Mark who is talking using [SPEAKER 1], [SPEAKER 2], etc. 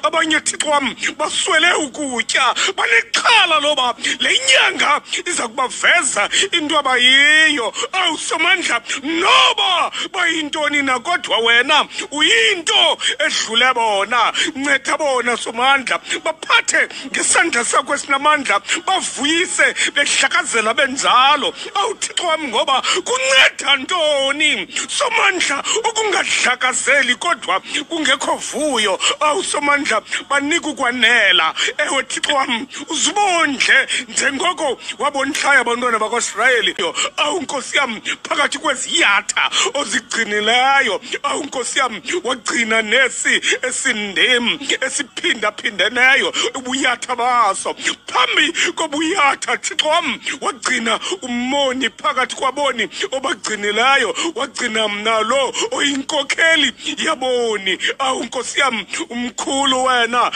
[SPEAKER 1] Abanye, Thixo wam, baswele ukutya, banexhala loba le nyanga iza kubaveza into abayiyo. Awu Somandla, noba bayintoni na, kodwa wena uyinto edlule bona. Nceda bona, Somandla, baphathe ngesandla sakho esinamandla, bavuyise behlakazela benjalo. Awu Thixo wam, ngoba kunceda ntoni, Somandla, ukungadlakazeli kodwa kungekho vuyo? Awu Somandla, banika ukwanela. Ewe Thixo wam, uzibondle njengoko wabondlayo abantwana bakwaSirayeli. Awu Nkosi yam, phakathi kweziyatha ozigcinileyo, awu Nkosi yam, wagcina nesi esindim esiphindaphindeneyo ubuyatha baso. Phambi kobuyatha, Thixo wam, wagcina umoni phakathi kwaboni obagcinileyo, wagcina mna lo oyinkokheli yaboni. Awu Nkosi yam, umkhulu wena.